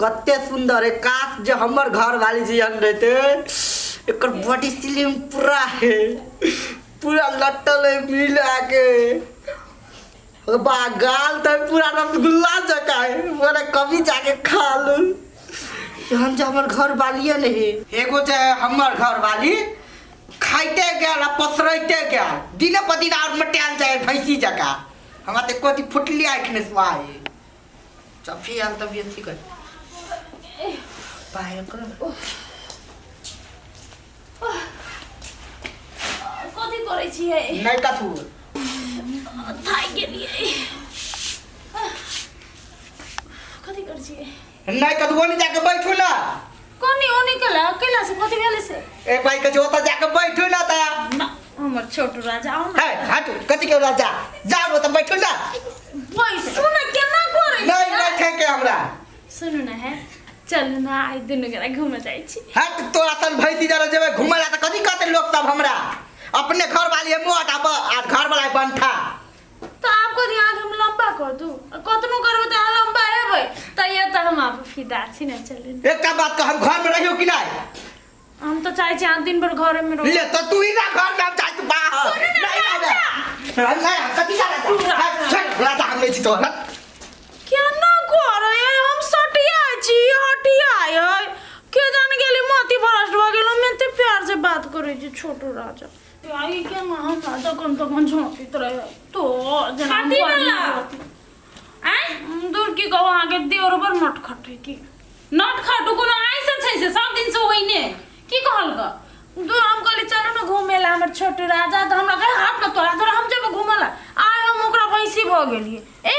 कते सुंदर है। काश जे हमर घर वाली जी हन रहते। एकर बॉडी स्लिम पूरा है, पूरा लट्टल है मिला के। बा गाल तो पूरा रसगुल्ला जका है, बोले कभी जाके खा लू। हम जो हमर घर वाली नहीं एगो जे हमर घर वाली खाइते गेल आ पसरैते गेल, दिने पर दिन और मटायल जाए भैंसी जका। हमरा तऽ एको अथी फुटली आँखि नहि सुहाय। चफी आयल तब अथी कर बाहर करो। कथी करै छियै? नहि कथू। थाकि गेलियै। कथी करै छियै? नहि कथू, ओने जाके बैठू ना। कोनी ओनी केला केला से कथी भेलै से? ए भाई कथी ओतऽ जाके बैठू ना ता। ना हमर छोटू राजा आओ ना। हे हटू, कथी के राजा? जाओ ओतऽ बैठू ना। बैसू ना, केना करै? नहीं बैठे के हमरा। सुनू ना है, चलू ना आइ दुनू गोरा घूमे जाइ छी। हट, तोरा सन भैंसी जरा जेबै घूमे ला तऽ कथी कहतै लोक सब हमरा? अपने घर वाली है मोट आ घर वाला है बंठा। तो आपको ध्यान हम लंबा कर दू, कतनो करबै तऽ अहाँ लंबा हेबै, तैयो तऽ हम आप फिदा छी ने। चलू। एकटा बात कह, हम घर में रहियो कि नहीं? हम तो चाहे छी अहाँ दिन भर घरे में रहू। ले तो तू ही ना घर में, हम चाहे तू बाहर। सुनू ना, नहीं राजा। आबे। नहीं, कथी जा राजा? हट, छोड़, राजा हम नहीं छी तोहर। केना करे, हम सटिया छी हटिया है के जान गेली, मोती भ्रष्ट भऽ गेल। हम एते प्यार से बात करै छी छोटू राजा। आई के ना हमरा जखन तखन झोंकित रहे तो जेना हम कथी बड़ी भेला? रहती। आँय? दूर की कहू अहाँके देवर बड़ नटखट है की। नट खटू कोनो आइ से छै से सब दिन से ओहिने की कहलक? दूर हम कहली चलू ने घूमे ला हमर छोटू राजा, तऽ हमरा कहे हाथ न तोरा तोरा हम जेबै घूमे ला। आइ हम ओकरा भैंसी भऽ गेलियै। ए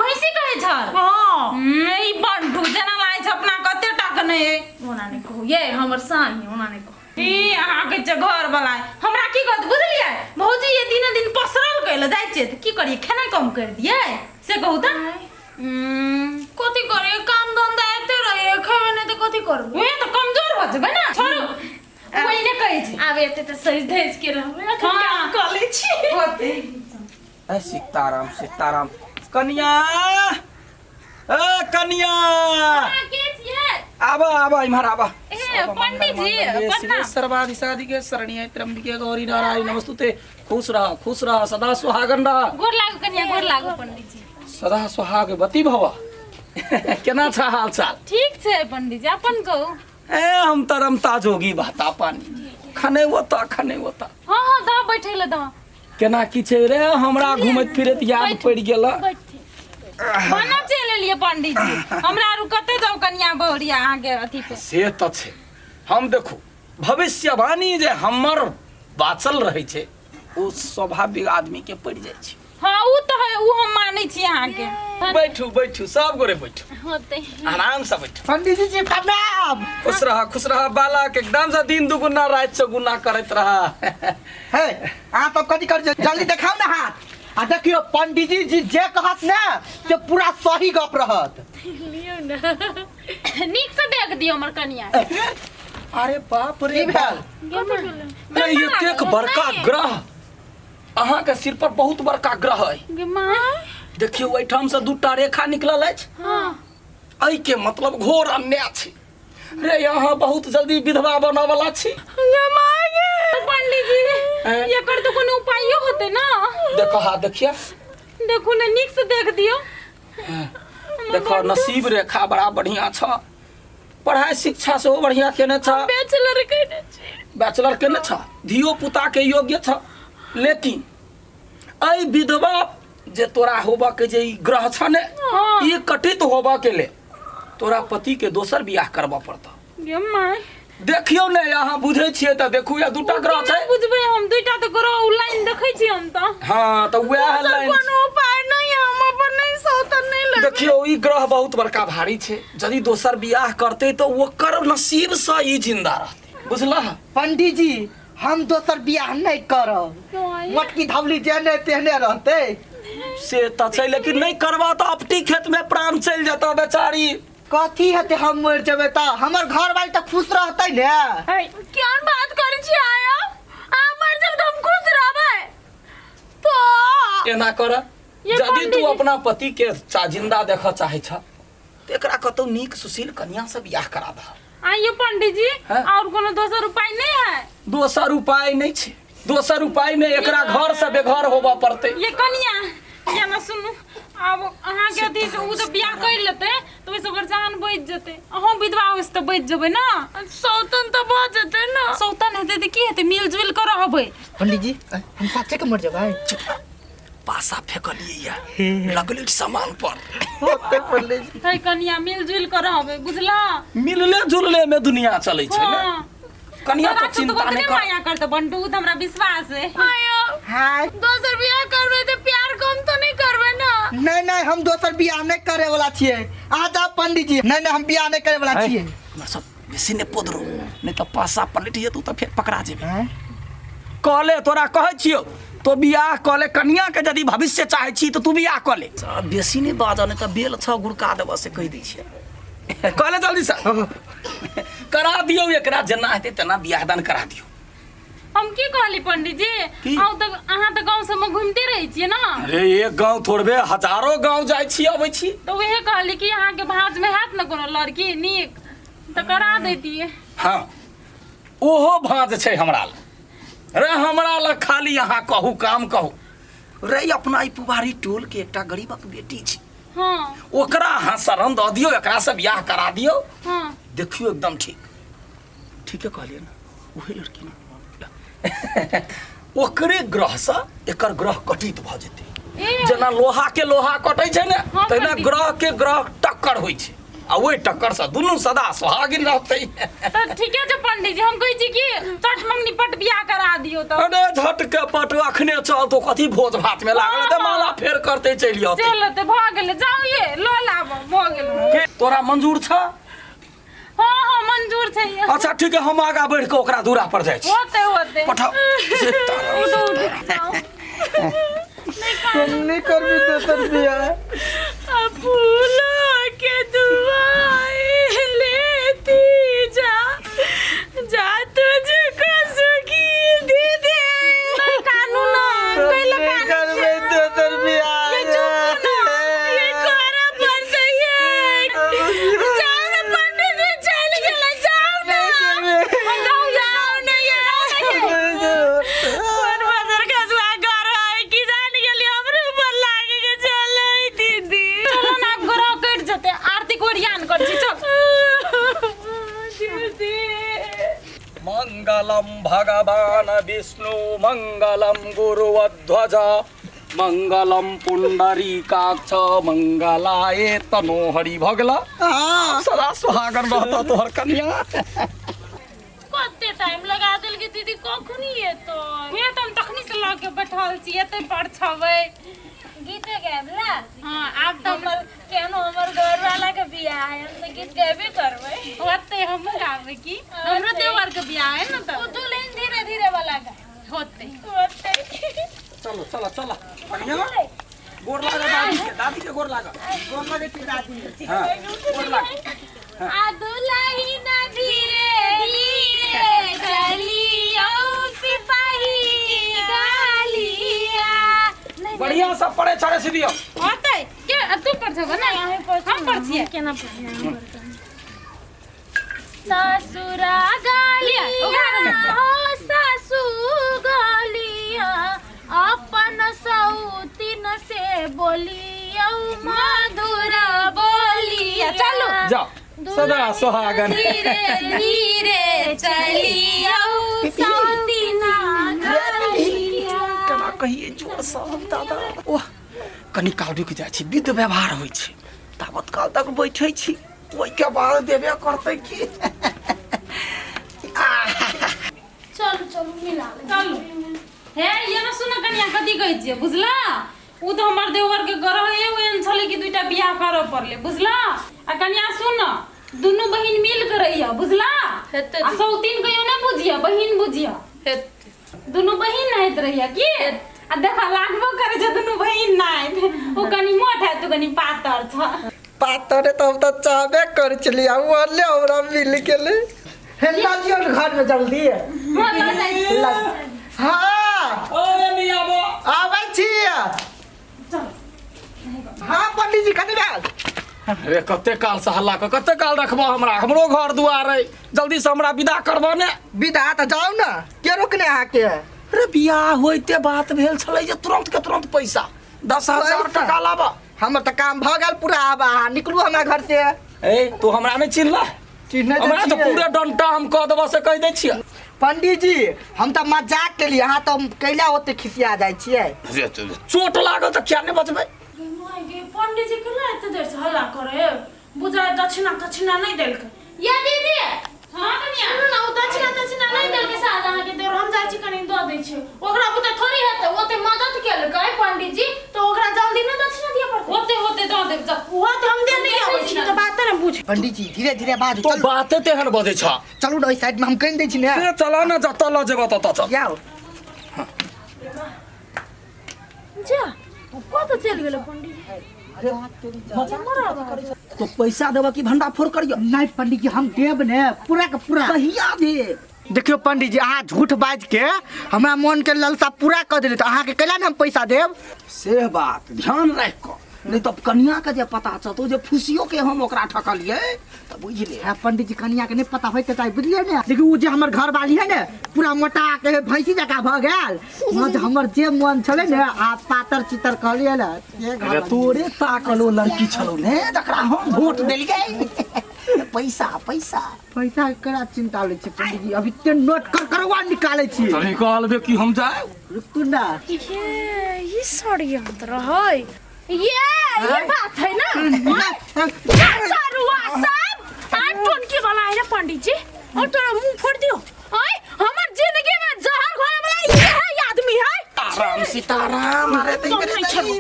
भैंसी कहै छल? हँ। ई बंटू जेना लागै छै अपना कते टक नहि अइ। ओना नहि कहू ये हमर साई, ओना नहि कहू। ई अहाँके जे घर वाला हमरा की कहत बुझलियै भौजी? ये दिने दिन पसरल कैल जाइ छियै तऽ की करियै, खेनाइ कम करि दियै से कहू तऽ? कथी करियै, काम धंधा एते रहै, खेबै नहि तऽ कथी करबै? उहे तऽ कमजोर भऽ जेबै ने। छोड़ू, ओहिने कहै छै। आब एते तऽ सजि धजि के रहबै, एखन हँ। काम कऽ लै छी। होतै। ए सीताराम सीताराम। कनिया, ए कनिया। के छियै? आबा आबा, इम्हर आबा। ए पंडित जी, प्रणाम। सर्वाधि साधिके शरण्ये त्र्यंबिके गौरी नारायणी नमस्तुते। खुश रह, खुश रह, सदा सुहागन रह। गोर लागू कनिया, गोर लागू पंडित जी। सदा सुहागवती भव। केना छ हाल चाल? ठीक छै पंडित जी, अपन कहू। ए हम तऽ रमता जोगी भाता पानी खने ओता खने ओता। हाँ हाँ, दऽ बैठे ले दऽ। केना की छै रे? हमरा घुमैत फिरैत याद पड़ि गेल। बैठे बनब चलि एलियै पंडित जी। हमरा आरू कतऽ जाउ कनिया बहुरिया अहाँके अथी पे। से तऽ छै। हम देखू भविष्यवाणी जे हमर बाचल रहै छै ओ स्वाभाविक आदमी के पड़ि जाइ छै। हाँ उ तऽ है, उ हम मानै छी अहाँके। बैठू बैठू, सब गोरे बैठू। होतै। आराम से बैठू। पंडित जी प्रणाम। खुश रह, खुश रह बालक, एकदम से दिन दुगुना राति चौगुना करैत रह। हे अहाँ सब कथी करै छी? जल्दी देखाउ ने हाथ आ देखियौ पंडित जी जे कहत ने से पूरा सही गप रहत। लियौ ने। नीक से देख दियौ हमर कनिया। अरे बाप रे की भेल? रे, एतेक बड़का ग्रह अहाँके सिर पर, बहुत बड़का ग्रह अइ। गे माँ। देखियौ एहिठाम से दूटा रेखा निकलल अछि। हाँ। एहिके मतलब घोर अन्याय छै रे, अहाँ बहुत जल्दी विधवा बनऽ वाला छी। गे माँ गे। पंडित जी हैं? एकर तऽ कोनो उपायो होतै ना? देखो हाथ, देखिए। देखू ने, नीक से देख दियौ। देखो नसीब रेखा बड़ा बढ़िया छ, पढ़ाई शिक्षा सेहो बढ़िया केने छ। बैचलर केने छी। बैचलर केने छ, धियो पुता के योग्य छ, लेकिन एहि विधवा जे तोरा होबऽ के जे ई ग्रह छ ने, हाँ। ई कटित होबऽ के लेल तोरा पति के दोसर बियाह करबऽ पड़तौ। गे माय। देखियौ ने, अहाँ बुझै छियै तऽ देखू, या दूटा ग्रह छै। बुझबै हम? दुईटा तऽ ग्रह उ लाइन देखै छी हम तऽ। हाँ तऽ वएह सर लाइन। कोनो उपाय नहीं है, हम अपन नहीं सौतन नहीं लेबै। देखियौ ई ग्रह बहुत बड़का भारी छै, यदि दोसर बियाह करतै तऽ ओकर नसीब से ई जिंदा रहतै, बुझलह? पंडित जी हम दोसर बियाह नहीं करब, मोटकी धवली जेहने तेहने रहते। से तऽ छै, लेकिन नहि करबा तऽ अपटी खेत में प्राण चलि जेतऽ बेचारी। कथी हेतै हम मरि जेबै तऽ हमर घर वाली तऽ खुश रहतै ने। केहन बात करै छी आया, अहाँ मरि जेबै तऽ हम खुश रहबै तो? एना कर, ये यदि पंडित तू जी- अपना पति के जिंदा देखऽ चाहै छ तऽ एकरा कतौ नीक सुशील कन्या से बियाह करा दह। आइयो पंडित जी, हाँ? और कोनो दोसर उपाय नहीं है? दोसर उपाय नहीं छै। दोसर उपाय में एकरा घर से बेघर होबऽ पड़तै। ये कनिया, ये ना सुनू, आब अहाँ के अथी से उ तऽ बियाह कर लेतै तऽ ओहिसँ ओकर जान बचि जेतै। अहूँ विधवा होइसँ तऽ बचि जेबै ना। सौतन तऽ भऽ जेतै ना। सौतन हेतै तऽ की हेतै, मिलजुलि कऽ रहबै। पंडित जी, हम साचे के मर जेबै। पासा फेकलियै या लगलै सामान पर। होते पंडित जी। तै कनिया मिलजुलि कऽ रहबै, बुझला? मिलले जुलले में दुनिया चलै छै ने। हाँ। कनिया तोरा तो से तो चिंता ओतने नहीं कर। माया करतौ बंटू, उ तऽ हमरा विश्वास है। आयो, हाय। दोसर बियाह करबै तऽ प्यार कम तऽ नहीं करबै ना? नहीं नहीं, हम दोसर बियाह नहीं करे वाला छियै। आ जाओ पंडित जी। नहीं नहीं, हम बियाह नहीं करे वाला छियै। हमरा सब बेसी नहि पोदरो, नहीं तऽ पासा पलटि जेतौ तऽ फेर पकड़ा जेबै। हैं? कहले तोरा कहै छियौ, तो बियाह कऽ ले। कनिया के यदि भविष्य चाहै छी तऽ तू बियाह कऽ ले। बेसी नहि बाजऽ, नहि तऽ बेल छह गुड़का देबऽ, से कहि दै छियै। कहले जल्दी से करा दियौ एकरा, जेना हेतै तेना बियाह दान करा दियौ। हम की कहली पंडित जी? की? अहूँ तऽ, अहाँ तऽ गाँव सबमे घुमिते रहै छियै ना? अरे एक गाँव थोड़बे, हजारो गाँव जाइ छी अबै छी। तऽ उहे कहली कि अहाँके भाँजमे हैत ने कोनो लड़की नीक तऽ करा दैतियै। हाँ, ओहो भाँज छै हमरा लग। रे हमरा लग खाली अहाँ कहू, काम कहू। रे अपना ई पुबारी टोल के एकटा गरीबक बेटी छै। हाँ। ओकरा अहाँ शरण दऽ दियौ, एकरा से बियाह करा दियौ। हाँ। देखियौ एकदम ठीक। ठीके कहलियै ने, उहे लड़की ने। ओकरे ग्रहसँ एकर ग्रह कटित भऽ जेतै। ए। जेना लोहा के लोहा कटै छै ने, हाँ, तहिना पंडित। ग्रह के ग्रह टक्कर होइ छै, आ ओहि टक्कर से दुनू सदा सोहागिन रहतै। तऽ ठीके छै पंडित जी, हम कहै छी कि चट मंगनी पट बियाह करा दियौ तऽ। अरे झट के पट, अखने चल तो कथी भोज भात में लागल तऽ माला फेर करते चलि औतै। चलि औतै, भऽ गेलै, जाउ ये लऽ लाबऽ, भऽ गेलै। के तोरा मंजूर छ? हाँ हाँ, मंजूर छै ये। अच्छा ठीक है, हम आगा बढ़ि कऽ ओकरा दूरा पर जाइ छी। होते होते। पठाउ। से तारा। उठू, उठू, जाउ। हम नहीं करबी दोसर बियाह। फूल के दुआई लेती जा, जा तुझको सुखी दे दे। नहीं कानू ना, कैला नहीं कानू करबे छै? दोसर बियाह। ये चुप ना, ये करऽ पड़तै ये। जाओ ना पंडित जी, चलि गेलै, जाओ ना। जाउ जाओ ना ये। कोन बजर खसुआ घर है की जान गेली, हमरे ऊपर लागे के चलै दीदी। चलो ना, आब ग्रह कटि जेतै, आरती के ओरियान कर छी, चल। दीदी। मंगलम भगवान विष्णु मंगलम गुरुध्वज मंगलम पुंडरीकाक्ष मंगलाय तनोहरि। भगला। हाँ। सदा सुहागन रहता तोहर कन्या। कते टाइम लगा देलकै दीदी, कखनी एतै? हे तऽ हम तखनी से लऽ के बैठल छी, एतै पर छबै। गीते गायब ला। हाँ, आब तऽ हमर केहनो हमर घर वाला के बियाह है, हम तऽ गीत गायबे करबै। होतै, हमहूँ गाबै की, हमरो देवर के बियाह है ने तऽ। ओ दुल्हन धीरे धीरे वाला गाय होतै। होतै। चलो चलो चलो कन्या, गोर लागल दादी के, दादी के गोर लागल। गोर लगै छी दादी। हाँ, गोर लागल। आ दुल्हन धीरे धीरे चलियो सिपाही गालिया। बढ़िया सब पढ़े छड़े से दियो। होतै के तू पर छबै ने, हम पर छियै। केना पढ़िया? ससुरा गालिया हो, सासू गालिया, अपन सौतीन से बोलियो मधुर बोलिया। चलू। जाओ सदा सुहागन। धीरे धीरे चलियो सौतीना गालिया। केना कहिए जोर से हम दादा? ओह, कनी काल रुकि जाइ छी, विध व्यवहार होइ छै ताबत काल तक बैठै छी, ओहिके बाद देबे करतै की। चलू चलू, मिला ले। चलू। हे ये ना सुन कनिया, कथी कहै छियै बुझला? उ तऽ हमर देवर के ग्रह एहन छलै कि दुइटा बियाह करऽ पड़लै, बुझला? आ कनिया सुन, दुनू बहिन मिल के रहिय, बुझला? हेतै। आ सौतीन कहियो नहि बुझिय, बहिन बुझिय। हेतै। दुनू बहिन नहाइत रहिय की। आ देख, लागबो करै छै दुनू बहिन नाहित। ओ कनी मोट है, तू कनी पातर छ। पातर तऽ हम तऽ चाहबे करै छलियै, आ ओले हमरा मिल गेलै। हे ला दियौ ने घर में जल्दी। हाँ, लऽ जाइ छी। हाँ। ओए नहीं आबो। आबै छी। हाँ पंडित जी, कनी भेल? अरे कते काल से हल्ला कऽ कते काल रखबह हमरा हमरो घर दुआर अइ जल्दी से हमरा विदा करबह ने विदा तऽ जाउ ने के रोकने अहाँके अरे बियाह होइते बात भेल छलै जे तुरंत के तुरंत पैसा 10,000 पैसा? टका लाबह हमर तऽ काम भऽ गेल पूरा आब अहाँ निकलू हमरा घर से ए तू हमरा नहि चिन्हला चिन्है तऽ हमरा तऽ छियै। पूरे डंटा हम कऽ देबह से कहि दै छियै पंडीजी हम तऽ मजाक केलियै अहाँ तऽ कैला ओते खिसिया जाइ छियै चोट लागल तऽ किया नहि बचबै गे माय गे पंडीजी केना एते देर से हल्ला करे बुझाय दक्षिणा तक्षिणा नहि देलकै या दीदी हाँ कनिया सुनू ने ओ दक्षिणा तक्षिणा नहि देलकै शायद अहाँके देर हम जाइ छी कनि दऽ दै छियै ओकरा बुते थोड़ी हेतै ओते मदद केलकै पंडीजी तऽ ओकरा जल्दी नहि दक्षिणा दिअ पड़तै होते होते दऽ देब जा ओहो तऽ हम दे नहि अबै छी तऽ बात ने बुझ पंडीजी धीरे धीरे बाजू तो चलू बाते तेहन बजै छ चलू ने ओहि साइड में हम कहि दै छी ने से चला ने जतऽ लऽ जेबह ततऽ चल जाउ जा कतऽ चलि गेलै पंडीजी तो पैसा देबह कि भंडा फोड़ करियो नहीं पंडीजी हम देब ने पूरा के पूरा कहिया देब देखियौ पंडीजी अहाँ झूठ बाजि के हमरा मन के ललसा पूरा कऽ देली तऽ अहाँके कैला ने हम पैसा देब से बात ध्यान राखि कऽ नहीं तऽ कनिया के जे पता चलतौ जे फुसियो के हम ओकरा ठकलियै तऽ बुझि ले हाँ पंडीजी कनिया के नहीं पता होय के चाही बुझलियै ने लेकिन उ जे हमर घर वाली है ने पूरा मोटा के भैंसी जकाँ भऽ गेल वहाँ जे हमर जे मन छलै ने आ पातर चितर कहलियै ने से घर अरे वाली। तोरे ताकल ओ लड़की छलौ ने जकरा हम वोट देलियै पैसा पैसा पैसा के केना चिंता लै छै पंडीजी अभी ते नोट कर करवा निकालै छी तनी कहलबे कि हम जाय रुकू ना ये ई षड्यंत्र है ये बात है ना चारुआ साहब आन टोनकी वाला है ना पंडित जी और तोरा मुंह फोड़ दियो आय हमर जिंदगी में जहर घोले वाला ये है ये आदमी है राम सीताराम अरे तो नहीं छोड़ो।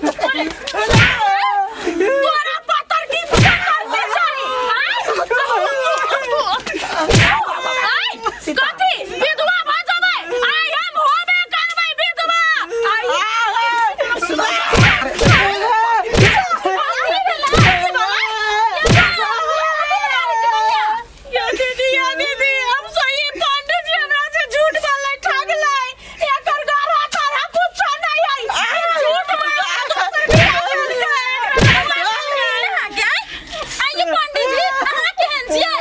तोरा पातर की पातर की चाही आय आय कथी विधवा भ जबै आय हम होबे करबै विधवा आय या दीदी या दीदी हम सही पंडित जी हमरा से झूठ बोललै ठगलै एकर गरा तोरा कुछो नहीं है ई झूठ बोललै दोसर बियाह केलकै अहाँके आइए पंडित जी अहाँ केहन छियै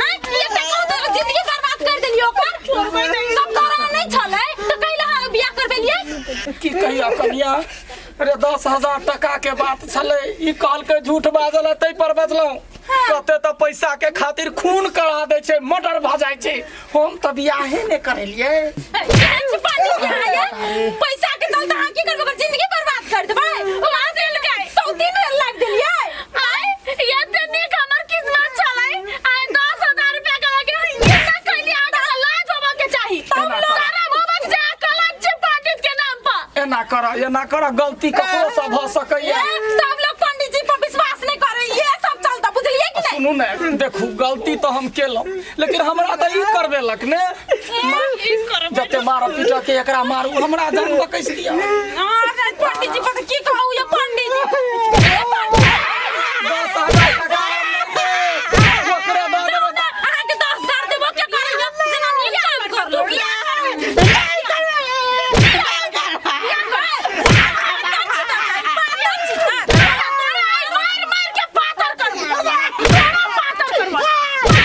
आँय एकटा कहू तऽ जिंदगी बर्बाद कर देलियै ओकर सब तोरा नहि छलै तऽ कैला अहाँ बियाह करबेलियै की कहिया कनिया अरे 10,000 टका के बात छलै ई कहलकै झूठ बाजल है ताहि पर बजलहुँ कते तऽ पैसा के खातिर खून करा दै छै मर्डर भऽ जाइ छै हम तऽ बियाहे नहि करेलियै केहन छी पंडित जी अहाँ ये पैसा के चलते अहाँ की करबै ओकर जिंदगी बर्बाद कर देबै ओ अहाँ देलकै सौतीन लाग देलियै आय ये ते नीक हमर किस्मत छलै आय 10,000 रुपया कमा के केना कैली अहाँ लाज होबऽ के चाही एना कर। शरम होबऽ के चाही कलंक छै पंडित के नाम पर एना कर एना कर गलती ककरो से भऽ सकैया सब लोग पंडित जी पर विश्वास नहीं करे ये सब चलता बुझलिए कि नहीं सुनू ने देखू गलती तऽ हम केलहुँ लेकिन हमरा तऽ ई करबेलक ने जते मारब पीटऽ के एकरा मारू हमरा जान बकैस दिया अरे पंडित जी पर की कहू ये पंडित जी ये पंडित 10,000 टका हम नहि देब। ओकरे दऽ देबै अहाँ के 10,000 देबो के करैया जेना नीक काम कर लो मार मार के पातर करबो तोरा पातर करबो पातर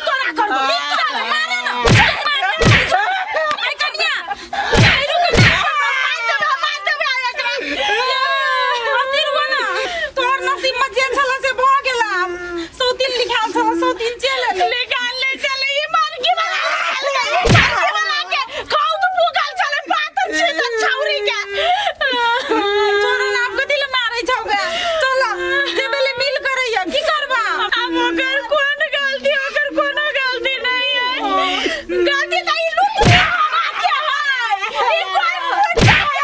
तोरा करबो मारे ना मारे कनिया रुक ना मार देबे मार देबे एकरा अस्थिर हुआ ना तोहर नसीब में जे छला से भ गेला सौतीन लिखाल छला सौतीन चल एलै निकाल ले चले ये मारकी वाला ये मारकी वाला के खाऊ तो भूखल चले पातर छी त छौरी के छोरो ना आपको दिल मारै छौ गे चल जे बेले मिल करैया की करबा अब ओकर कोन गलती ओकर कोनो गलती नहीं है गलती त ई लूट के हवा के है ई कोई लूट के है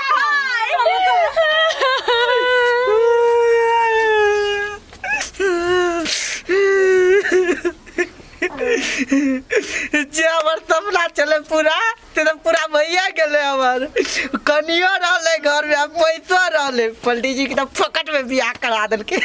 जे हमर सपना छलै पूरा से तऽ पूरा भैया गेलै हमर कनियो रहलै घरमे आ पैसो रहलै पंडीजी के तऽ फोकट मे बियाह करा देलकै।